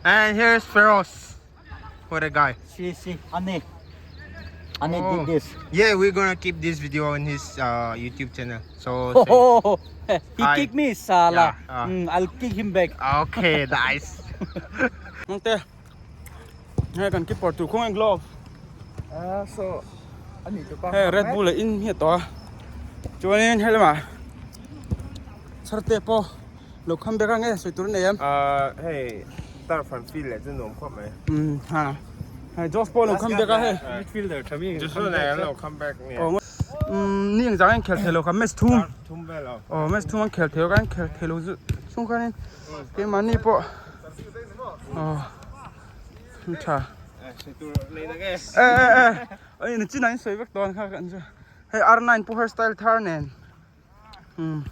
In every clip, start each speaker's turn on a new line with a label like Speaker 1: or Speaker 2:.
Speaker 1: And here's Feroz. What a guy.
Speaker 2: See, see, Ane. Ane did this.
Speaker 1: Yeah, we're gonna keep this video on his uh, YouTube channel. So say-
Speaker 2: Oh, he
Speaker 1: Hi.
Speaker 2: kicked me, Sala.
Speaker 1: Yeah, uh.
Speaker 2: I'll kick him back.
Speaker 1: okay, nice.
Speaker 3: Mangte. Hei kan keeper tur khawnge glove.
Speaker 4: Ah, so ani chu pa.
Speaker 3: Hei Red Bull a in hi a tawh a. Chuanin hei lamah chharte pawh lo kham bek a nge sawi tur a nei em?
Speaker 1: Uh, hei turf an field leh chu nuam khawp mai.
Speaker 3: Umm ha. Hei Josh pawh lo kham bek a hei.
Speaker 4: Midfielder tha mi.
Speaker 1: Joshua nen an lo come back nge.
Speaker 3: Aw umm ni engzah an khel thei lo kha match thum.
Speaker 1: Thum vel aw.
Speaker 3: Aw match thum an khel thei lo kha an khel thei lo zu chung khanin keimahni pawh aw tha. E e e oi na chin ah in sawi vek dawn kha kan chu hei R nine pawh hairstyle thar nen umm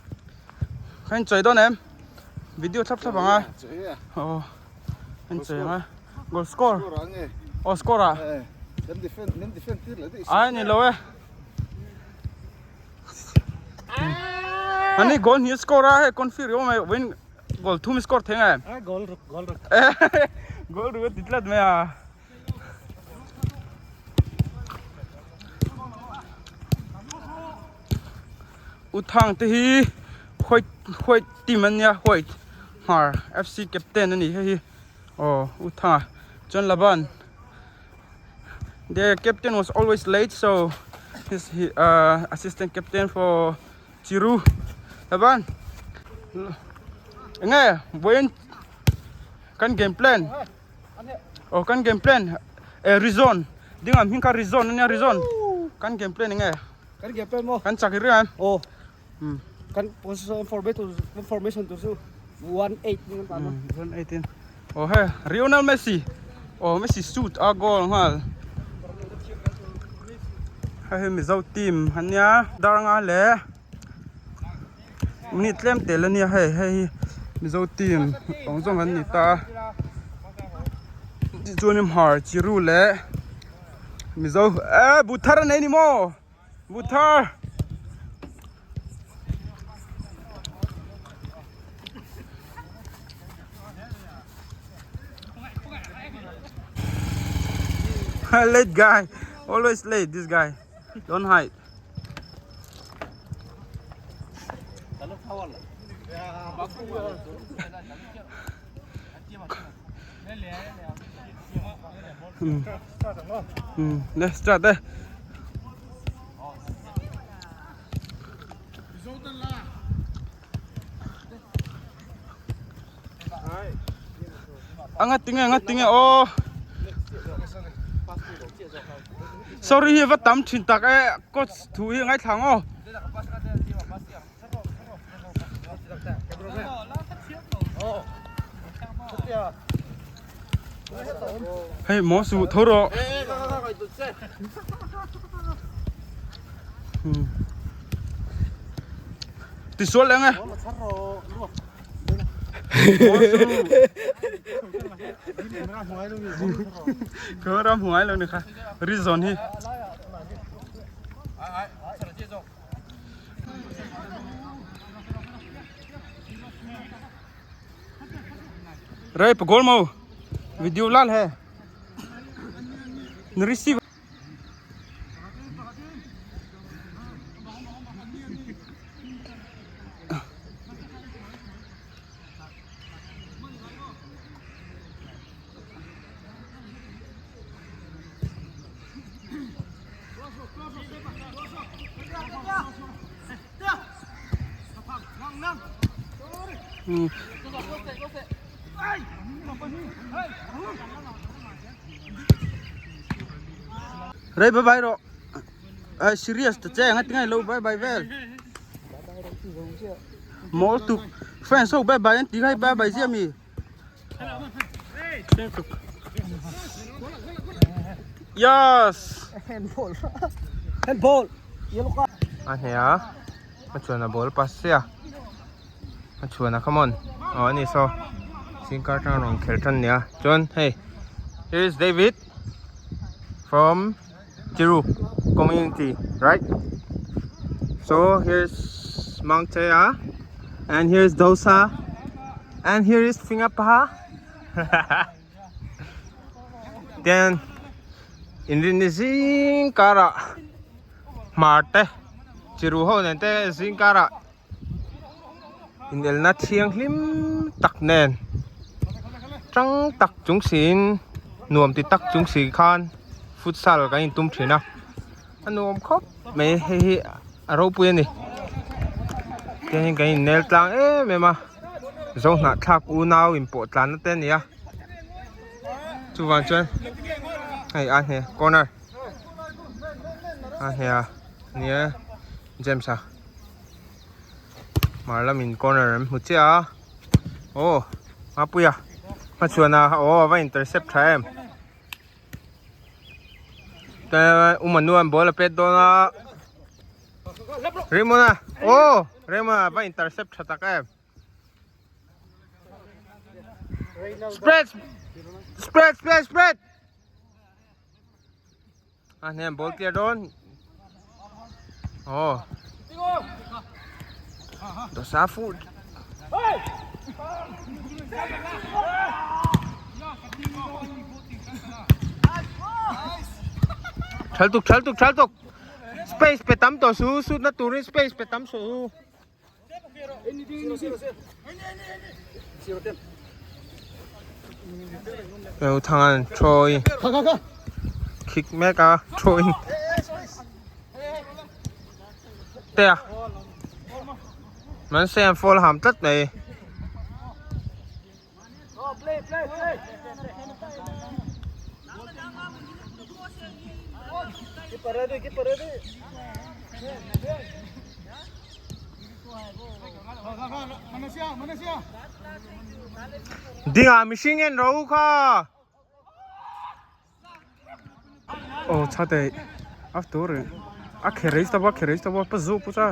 Speaker 3: kha in chawi dawn em video thlap thlap ang a aw in chawi ang a goal score aw score ah ai ni lo e ani goal hnih score a hei confi riau mai vawiin goal thum score thei nge
Speaker 2: Goal ruk goal ruk.
Speaker 3: Goal ruk a ti tlat mai a. U Thang te hi white white team an nia white hmar F_C captain a ni hei hi aw U Thanga chuan Laban the captain was always late so his ahh assistant captain for Chiru Laban enge vawiin kan game plan aw kan game plan eh Rizon ding ang hming kha Rizon ania Rizon kan game plan enge
Speaker 4: Kan game plan maw
Speaker 3: kan chak i ring em
Speaker 4: aw kan position formation formation tur chu 1-8 ni kan tan a
Speaker 3: 1-8 in aw hei Lionel Messi aw Messi shoot a goal nghal hei hi Mizo team ania Darnga leh Minute tlem tel ania hei hei hi Mizo team awng zawng an ni ta tichuanin hmar chiru leh Mizo eh but thar a nei ni maw but thar. Late guy always late this guy don't hide. Let's start there. A nga tinge nga tinge aw sorry hi va tam thin tak e coach thu hi a ngaithla ang aw. Hei maw suh tho rawh. Ti sual eng e. Camera hmuai lo ni kha reason hi. Rei pagol mo video lal he ni receive Rei bye bye rawh ai serious ta che nga tingai lo bye bye vel mawl tuk fans ho bye bye an ti khai bye bye zia mi yes
Speaker 4: Handball handball yellow card
Speaker 1: a hne a a chuan a ball pass chiah a chuan a come on aw ani saw zingkar atang rawn khelh tan nia chuan hei here is David from Chiru community right so here's Mount Chaya and here's Dosa and here is Fingapaha. Tian inrinni zing karah hmar te chiru ho nen te zing karah inelna thianghlim tak nen tang tak chung siin nuam ti tak chung si khan futsal kan intum thin a a nuam khawp mai hei hi a ropui a ni tiangin kan innel tlang em em a zo hnahthlak unau inpawh tlanna te a ni a chuvang chuan hei a hne corner a hne a nia James a hmar lamin corner an hmu chiah a aw Mapuia hmachhuan a aw a va intercept tha em Umanuan ball a pet dawn a Raymond a aw Raymond a va intercept tha tak em Spread spread spread spread A hnem ball clear dawn. Oh. Dosa fu. Thal tuk thal tuk thal tuk. Space pe tam to su sut na turin space pe tam su. Lo thang an throw in kick mek a throw in te a man se an fall ham tlat mai. Dingah mihring en ro kha.
Speaker 3: Aw chhate a tur a kherei ta bawk kherei ta bawk pa zu pu cha.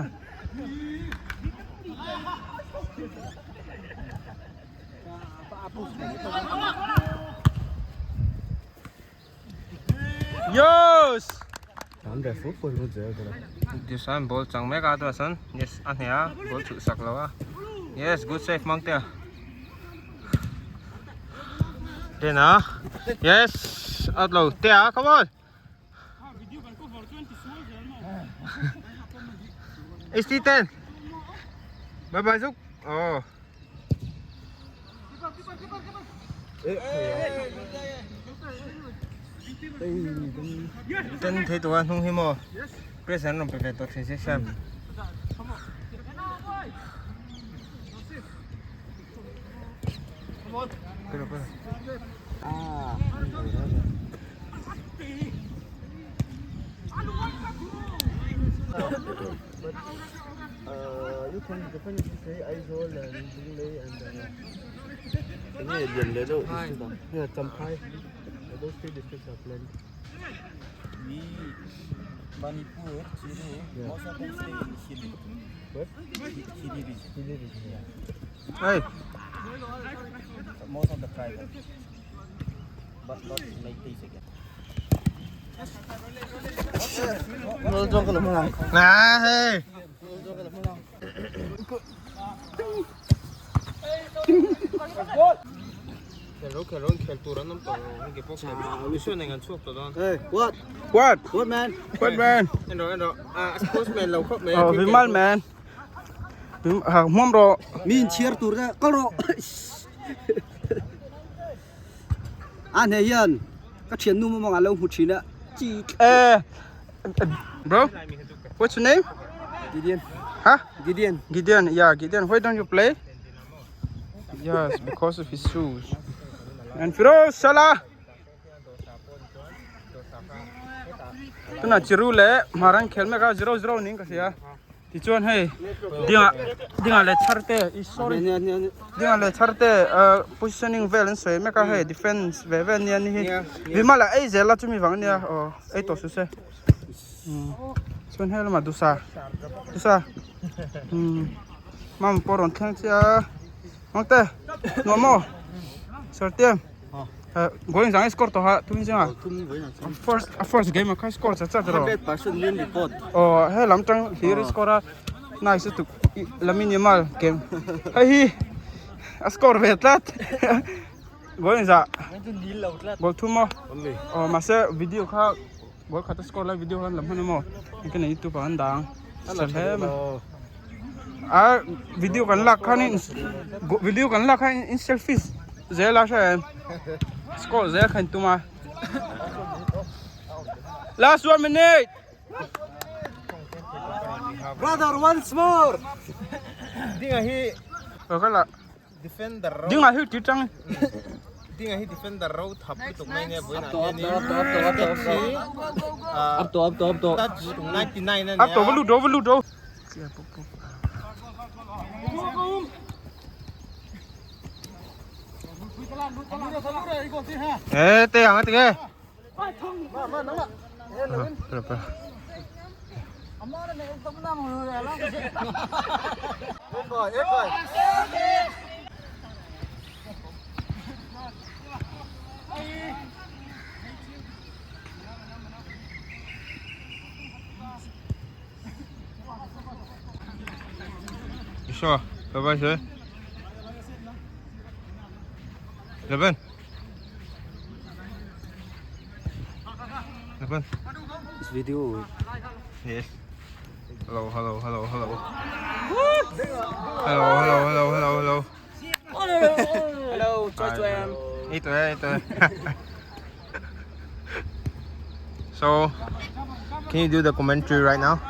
Speaker 1: Yes!
Speaker 4: An ve fu fu ru zel zel.
Speaker 1: Dusan ball chang mek a tuasan yes a hne a ball chhuh sak lo a yes good save mang te a ten a yes out lo te a come on HT10 bye bye Zuk oh Ten thei tawh a hnung hi maw press an rawn pe ve tawh thin se Sam.
Speaker 4: You can definitely say Aizawl and Lunglei and enge lian leh deuh district ah hei Champhai those three districts are planned.
Speaker 2: We Manipur, Chiru, most of them stay in Hilly.
Speaker 4: What?
Speaker 2: Hilly region.
Speaker 4: Hilly region. Yeah.
Speaker 1: Hey.
Speaker 2: Most of the tribal. But not like this again.
Speaker 1: À hey. Khel khel khel tur an awm tawh lo heng ke pawh khel misuan eng an chhuak tawh dawn.
Speaker 4: Hey, what?
Speaker 3: What?
Speaker 4: What man?
Speaker 3: What man?
Speaker 1: En rawh en rawh ah sportsman lo khawp mai
Speaker 3: Oh, Vimal man. Ha hmuam rawh.
Speaker 4: Mi in chhiar tur te kal rawh. A hne hian ka thian nu mawmawng a lo hmu thin a chi
Speaker 3: Eh bro what's your name?
Speaker 4: Gideon.
Speaker 3: Huh?
Speaker 4: Gideon.
Speaker 3: Gideon, yeah, Gideon. Why don't you play? Yes, because of his shoes. And Firoz Salah. Tuna chiru leh hmarang khel mek a 0-0 niin ka hria. Tichuan hei dingah dingah leh chhar te ih sorry dingah leh chhar te ah positioning vel an sawi mek a hei defence ve ve ania ni hi Vimal a ei zel a chumi vang ania aw ei tawh suh se chuan hei lamah dusa dusa umm mama pawh a rawn thleng chiah a mangte nuam maw sartiam. Goal in zang score tawh a thum zinga first a first game a kha score chat chat ro
Speaker 4: 100% win record
Speaker 3: oh he lam tang hlir score a nice tuk Lamine Yamal game hei hi a score ve tlat. Goal in zah. Goal thum maw? Aw mahse video kha goal khat a score lai video kha an la hman a maw? Engtin a youtube ah an dah ang. Tha hle mai. A video kan lak khan in video kan lak khan in selfie zel a hria em? Score zel kha in tum a. Last 1 minute.
Speaker 2: Brother once more.
Speaker 1: Dinga hi
Speaker 3: Ka la
Speaker 1: defender ro
Speaker 3: Dinga hi ti tang.
Speaker 1: Dinga hi defender ro thap lutuk mai nge vawiinah
Speaker 2: Up
Speaker 1: hianin
Speaker 2: to up to up to up to up to up to up to
Speaker 1: touch 99 a nia.
Speaker 3: Up to va lut ro va lut ro.
Speaker 1: Ê, tê ang ati ke. Berapa? Sure, bye bye sir. 11. 11.
Speaker 2: This video.
Speaker 1: Yes. Hello, hello, hello, hello. Hello, hello, hello, hello, hello.
Speaker 2: Hello, choi choi em.
Speaker 1: Ito eh, ito eh. So, can you do the commentary right now?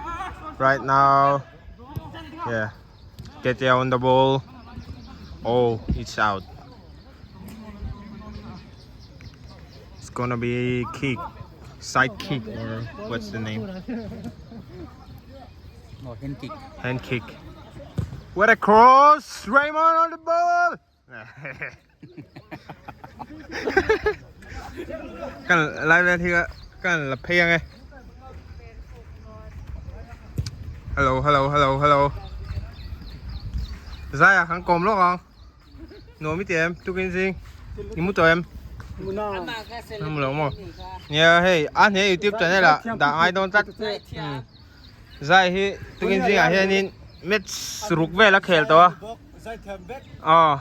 Speaker 1: Right now. Yeah. Get there on the ball. Oh, it's out. It's gonna be kick. Side kick or what's the name?
Speaker 2: Oh, hand kick.
Speaker 1: Hand kick. What a cross! Raymond on the ball! Kan lai vel hi kan la phei ang e. Hello, hello, hello, hello. Zai ah kan kawm lawk ang. Nuam i ti em? Tukin zing. I mu tawh em? Mu lo maw? Nia hei a hne youtube channel ah dah ngai dawn tlat. Zai hi tukin zingah hianin match ruk vel a khel tawh a. Aw.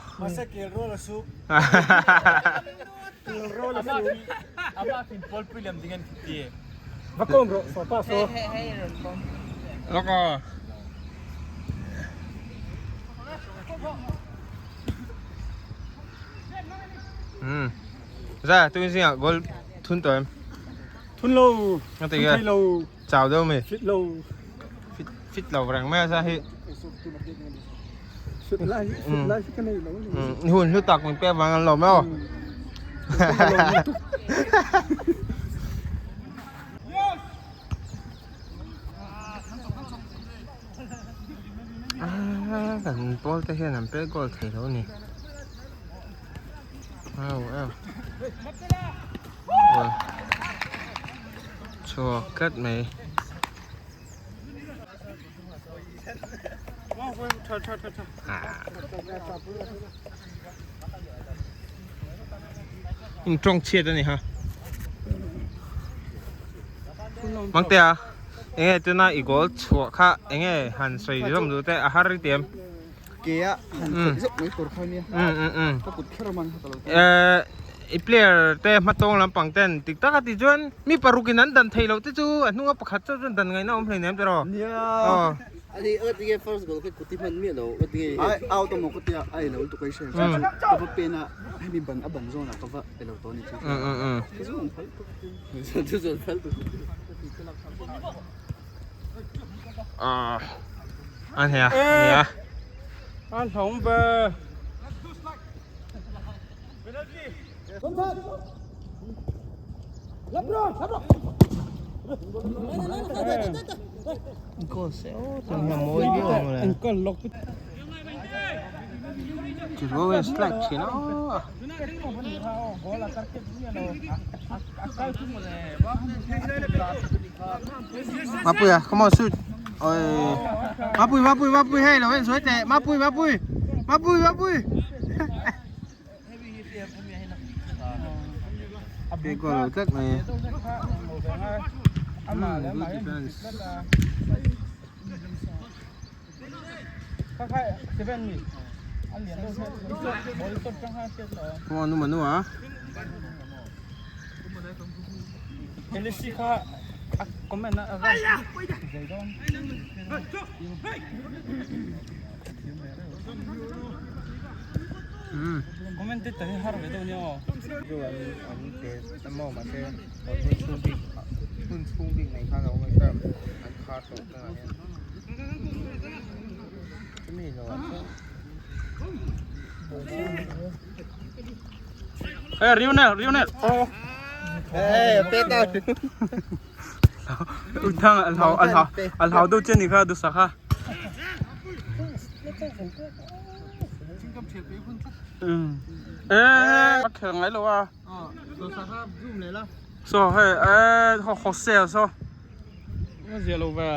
Speaker 1: Lawk aw. Umm. Zai tukin zingah goal thun tawh em?
Speaker 3: Thun lo.
Speaker 1: Nga ti nge?
Speaker 3: Thun lo.
Speaker 1: Chau deuh mi?
Speaker 3: Fit lo.
Speaker 1: Fit fit lo reng mai a sa hi.
Speaker 3: Fit lai fit lai hi ka nei lo.
Speaker 1: Umm hun hlu tak min pek vang an lawm emaw. Ah kan pawl te hian an pek goal thei lo a ni. Au au. Chhuak tlat mai. In tawng chhiat a ni ha. Mangtea enge tuna i goal chhuah kha enge han sawi zawm duh te a har i ti em?
Speaker 4: Ke a han khat zeuh mai tur kha nia. Ka kut kher man kha ka lo ti.
Speaker 1: I player te hmatawng lampang ten tik taka ti chuan mi paruk in an dan theih loh te chu a hnunga pakhat chauh chuan dan ngaihna awm hleinem tiraw.
Speaker 4: Nia.
Speaker 5: Ani a tinge first goal kha kuti hman miah lo a tinge.
Speaker 4: Ai out a maw ka tia ai lo lutuk a i hre chu ka va pen a hemi ban a ban zawn ah ka va elo tawh a ni chu. Chu chu an phal tuk.
Speaker 5: Chu chu an phal tuk.
Speaker 1: Ah an hei a nia.
Speaker 3: A hlawm ve.
Speaker 1: Mapuia come on shoot oi Mapui Mapui Mapui hei lo en sawi teh Mapui Mapui Mapui Mapui Pe goal lo tlat mai good defense Come on, Manu ah. Chu an an pe emaw mahse hun chhung bik hun chhung bik nei khan a awm a term an khar tawh tunah hian chumi lo ah chuan
Speaker 3: Ê Rionel Rionel ô
Speaker 1: Ê pe tao
Speaker 3: Ui thang a hlau a hlau a hlau deuh che ni kha duhsak kha. Ê a khel ngai lo a. So hei ê Jose so. Nó zia lo ve.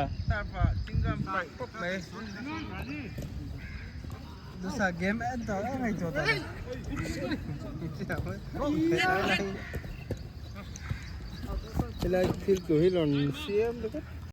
Speaker 1: Helai thil tur hi rawn siam ringawt.